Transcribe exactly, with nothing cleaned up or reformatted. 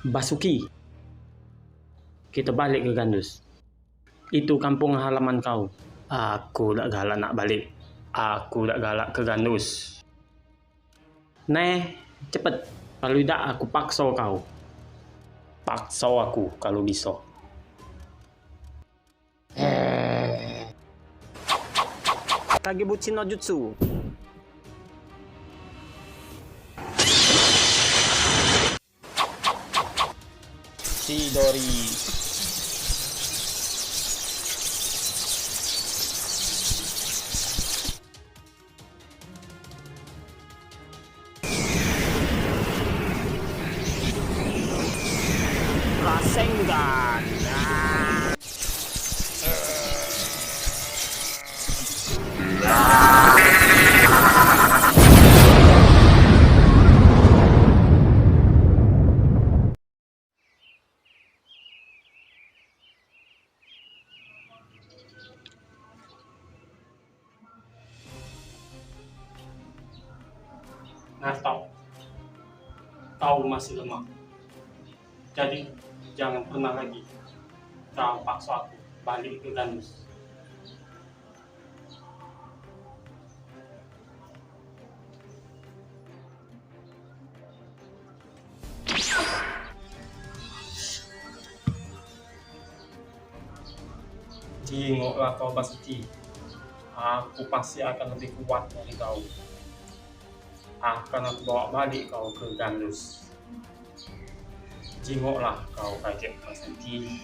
Basuki, kita balik ke Gandus. Itu kampung halaman kau. Aku dak galak nak balik. Aku dak galak ke Gandus. Neh, cepet. Kalu idak, aku pakso kau. Pakso aku kalu biso. Kage bucin no jutsu. Chidori. Rasengan. Nah, tau. Tau masih lemah. Jadi, jangan pernah lagi kau pakso aku balik ke Gandus. Jingoklah kau, Basuki. Aku pasti akan lebih kuat dari kau. Akan aku bawa balik kau ke Gandus. Jingoklah kau, Kakek Basuki.